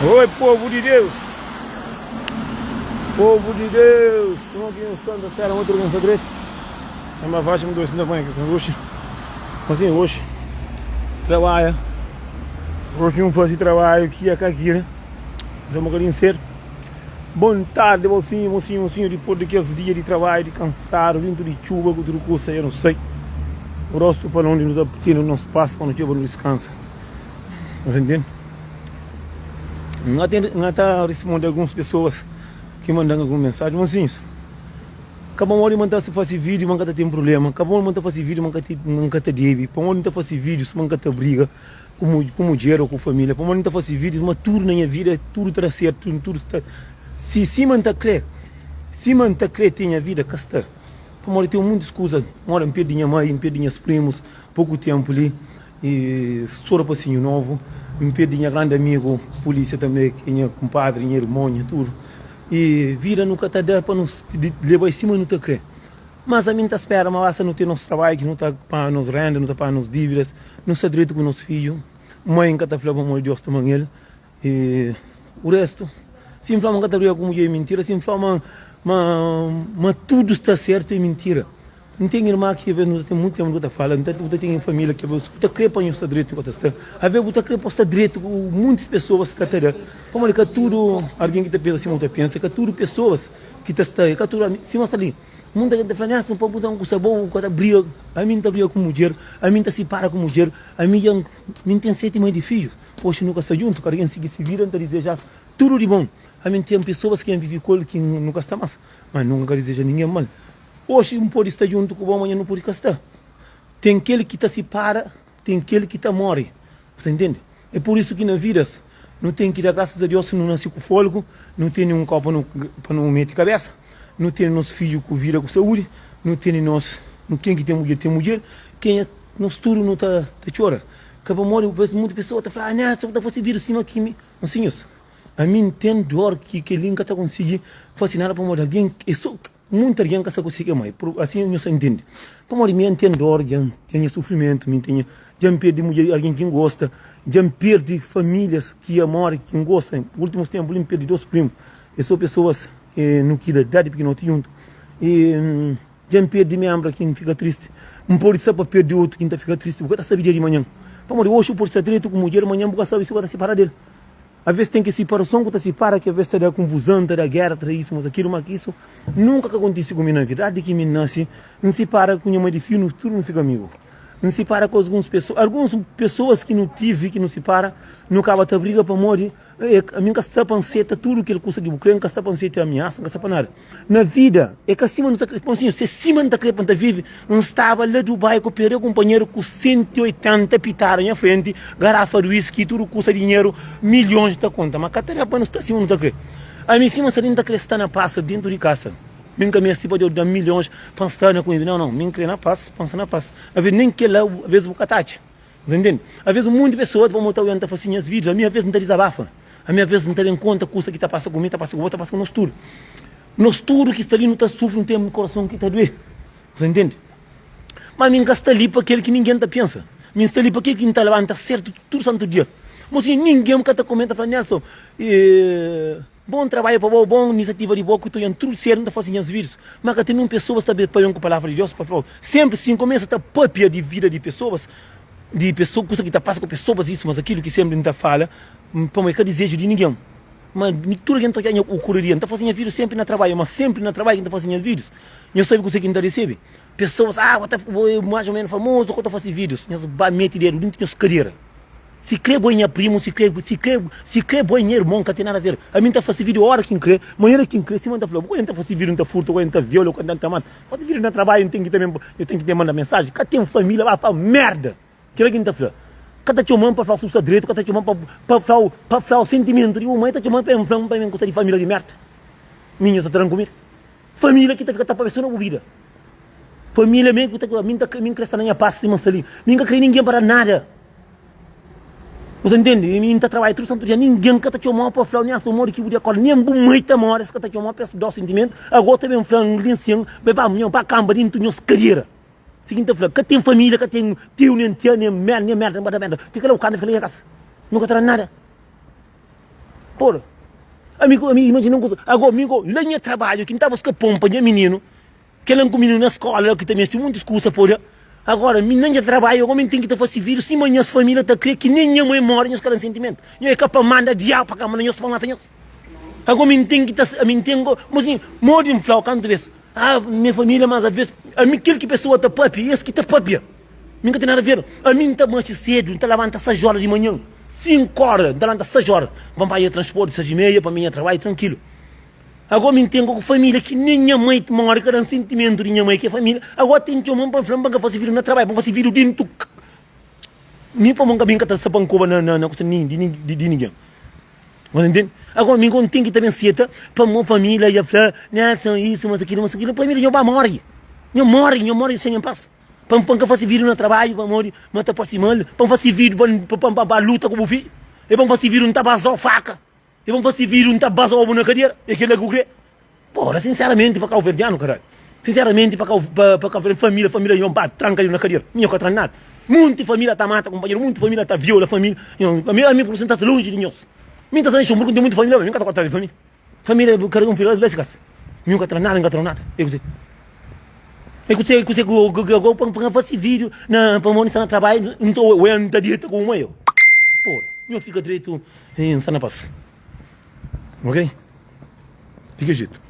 Oi povu di Deus, povu di Deus, sima ki nhos sta, N ta spera ma tudu algen sta dretu. Chama faxi mi dosi nta panha kes oxi. Mas sim, oxi trabalha. Oxi um fasi trabalho ki ya ka kira. Mas é um bocadinho cedo. Bom tarde, mocinho, mocinho, mocinho, depois de kes dia de trabalho, de cansado, dentro de chuva, com tudo custa, eu não sei. O rosto para onde não tá tendo nosso passo, quando chuva não descansa. Você entende? N ta responde alguns pessoas ki mandan alguns mensagem, mocinhos, ka pamodi ma N ta fase vídeo ma N ka ta ten problema, ka pamodi ma N ta fase vídeo ma N ka ta debe, pamodi N ta fase vídeos ma N ka ta briga ku mudjer ô ku família, pamodi N ta fase vídeos ma tudu na nha vida tudu ta da sertu, tudu ta si sima N ta kre, sima N ta kre ten nha vida ka sta, pamodi ten muntis kuza, modi N perde nha mai, N perde nhas primus poku tempu li. E so rapasinhu novu. N perdi nha grandi amigu pulisia tanbe, ki é nha kunpadri, nha irmon, nha tudu. E vida nu ka ta da pa nu leba-i sima nu ta kre. Mas ami N ta spera ma basta nu ten nos trabadju ki nu ta paga nos renda, nu ta paga nos dívidas, nu sta dretu ku nos fidju. Mai N ka ta fla pamodi Deus toma-m el. E o restu, si N fla ma N ka ta briga ku mudjer é mintira, si N fla ma ma ma tudu sta sertu é mintira. N ten irma ki aves nu ta ten mutu tempu nu ka ta fala, N ta bu ta ten familia ki aves bu ta kre pa nhos sta dretu ka ta sta, aves bu ta kre pa sta dretu ku muntis pesoas ka ta da, pamodi ka tudu algen ki ta pensa sima bu ta pensa, ka tudu pesoas ki ta sta, ka tudu sima sta li. Munta gente ta fla, Nelson, pa bu ta un kusa bo, bu ka ta briga, ami N ta briga ku mudjer, ami N ta sipara ku mudjer, ami dja mi N ten 7 mai di fidju. Oxi nu ka sta djuntu, kada ken sigi si vida, N ta dizeja-s tudu di bon. Ami N ten pesoas ki N vive ku el ki nu ka sta más, má nunka N ka dizeja ningen mal. Oxi N pode sta djuntu ku bo, manhan nu pode ka sta. Ten kel ki ta sipara, ten kel ki ta móre. Bu sta intende? É pur isu ki na vidas nu ten ki da grasas a Deus si nu nase ku fólgu, nu tene un kau pa nu pa nu mete kabésa, nu tene nos fidju ku vida ku saúdi, nu tene nos ken ki ten mudjer ten mudjer, kenha nos tudu nu ta txora. Ka pamodi ves mutu pesoa ta fla, ah Nelson bu ta fasi vida sima ki mi. Mosinhus, ami N ten dor ki kel-li N ka ta konsigi fasi nada pamodi algen, é so munti algen ka sa konsigi ama, asin nhos ta ntende. Pamodi mi N ten dor, dja N ten nha sufrimentu, mi N ten nha, dja N perdi mudjer, algen ki N gosta, dja N perdi familias ki ia mori ki N gosta. Ultimus tenpu li N perdi dos primu, é so pesoas ki nu kida dadi pikinoti djuntu. E. Dja N perde menbra ki N fika tristi. N pode sta pa perde otu ki N ta fika tristi. Bu ka ta sabe dia di manhan. Pamodi oxi bu pode sta dretu ku mudjer, manhan bu ka sabe si bu ka ta sipara del. Aves ten ki siparason ku ta sipara ki aves ta da konfuzon, ta da gera, ta da isu, mas akilu, ma ki isu nunka ka kontise ku mi na vida. Di ki mi nase, N sipara ku nha mai di fiju, nu tudu nu fika amigu. N sipara ku alguns pesoa, alguns pesoas ki nu tivi ki nu sipara, nu kaba ta briga pamodi Ami N ka sta pa N seta tudu kel kusa ki bu kre, N ka sta pa N seta amiasa, N ka sta pa nada. Na vida, é ka sima nu ta kre. Bom, sinhor, se sima N ta kre pa N ta vive, N staba la Dubai ku perde kunpanheru ku 180 pitada nha frenti, garafa di whisky, tudu kusa, dinheru, milhons ta konta. Ma ka ta da pa nu sta sima nu ta kre. Ami sima N sta li, N ta kre sta na pas dentu di kasa. Mi N ka meste pa Deus da-m milhons pa N sta na kumida. Nau, nau, mi N kre na pas, pa N sta na pas. Aves nen kel-la, aves bu ka ta atxa. Nta ntende? Aves un monti pesoas pamodi ta oian ta fasi nhas videos, ami aves nta dizabafa, ami aves nta ben konta kusa ki ta pasa ku mi, ta pasa ku bo, ta pasa ku nos tudu. Nos tudu ki sta li nu ta sufri, nu ten korason ki ta due. Nta ntende? Ma mi nka sta li pa kel ki ningen ta pensa. Mi nsta li pa kel ki nta labanta sertu tudu santu dia. Mosinhu, ningen ka ta komenta fla Nelson, Bon trabadju pa bo, bon inisiativa di bo ku ta oian tudu sedu nta fasi nhas videos, ma ka ten un pesoas ta paion ku palavra di Deus pa flau sempri si nkomesa ta papia di vida di pesoas di pesoas kusa ki ta pasa ku pesoas isu mas akilu ki sempri nta fala pamodi ka dizeju di ninguen ma tudu algen ta odja nha okuriria nta fasi nha video sempri na trabadju ma sempri na trabadju ki nta fasi nhas videos nhos sabi kuse ki nta risibi pesoas ah bo ta bo e mas o menos famoso ku ta fasi videos nhos ba meti dedu dintu nhos kadera. Si kre bo é nha primu, si kre, si kre, si kre bo é nha irmon, ka ten nada a ver. Ami N ta fase vídiu óra ki N kre, manera ki N kre, sima N ta fla bo, N ta fase vídiu, N ta furta, N ta viola, N ta mata. Fase vídiu na trabadju, N ten ki tanbe, N ten ki te manda mensaji. Ka ten família, ba pa merda! Kila ki N ta fla. Ka ta txoma-m pa fla-u si bu sta dretu, ka ta txoma-m pa, pa fla-u, pa fla-u sentimentu di bu mai, ta txoma-m pa N fla-m pa N kusa di família di merda. Mi nha sa ta da-m kumida. Família ki ta fika ta papia so na bu vida. Família mesmu ki ta, mi N ta, mi N kre sta na nha pas sima N sta li. Mi N ka kre ningen pa da nada. Bu ta ntende? Mi N ta trabadja tudu santu dia, ningen ka ta txoma-u pa fla-u, Nelson, modi ki bu dia kóre? Nen bu mai ta móre, es ka ta txoma-u pa es da-u sentimentu. Agó ta ben fla-m li nsin, bai ba nha, ba kanba dintu nhos kadera. Si ki N ta fla, ka ten família, ka ten tiu, nen tia, nen merda, nen merda, nen merda. Fika la bu kanta, fika la nha kasa. Nu ka ta da nada. Porra. Ami ku ami imajina un kuza. Ago mi go la nha trabadju ki N ta buska pon pa nha mininu, kel-la N ku mininu na skola la ki ta meste muntis kusa pa odja. Agora mi na nha trabadju ago mi N ten ki ta fase vídiu sima nhas família ta kre ki nen nha mãe more nhos ka da-m sentimentu. Nho é ka pa manda diabu pa ka manda nhos pa mata nhos. Ago mi N ten ki ta ami N ten go mosinhu modi N fla-u kantu bes ah nha família mas aves ami kel ki pesoa ta papia es ki ta papia. Mi N ka ten nada ver. Ami N ta manxe sedu, N ta labanta sais óra di manhan, sinku óra, N ta labanta sais óra pa N panha transporti sais i meia pa mi nha trabadju trankilu. Agó mi N ten ku família ki nen nha mai móre ka da-m sentimentu di nha mai ki é família. Agó ten txoma-m pa N fla-m pa N ka fase vídiu na trabadju, pa N fase vídiu dentu mi pamodi N ka ben ka ta sta pa N koba na na kusa di di ningen. Nhos ntende? Agó mi N ten ki ta ben seta pamodi família dja fla Nelson isu, mas akilu, mas akilu. Família nho ba móre, nho móre, nho móre sen en pas. Pa N ka fase vídiu na trabadju pamodi ma ta parse mal, pa N fase vídiu pa N ba luta ku bu fidju, e pa N fase vídiu N ta bazau faka, e pa N fase vídiu N ta bazau bu na kadera, e kela ki bu kre? Pora, sinseramenti pa kauverdianu karalhu, sinseramenti pa kau pa kauverdianu, família, família nho ba tranka nho na kadera, mi nho ka tra nada, munti família ta mata kunpanheru, munti família ta viola família, nho, ami ami pur isu N ta sta lonji di nhos, mi N ta sta na Luxemburgu N ten munti família ma mi N ka ta kontra di família. Família bu karga un filho la si kasa. Mi nunca tra nada, nunca tra nada. É kuse? É kuse, é kuse ku ku ku pa pa fasi vídeo na pa moni sta na trabalho, nto o eu nta dieta com uma eu. Porra, nho fica direito, nsta na paz. Ok? Di ki jeito?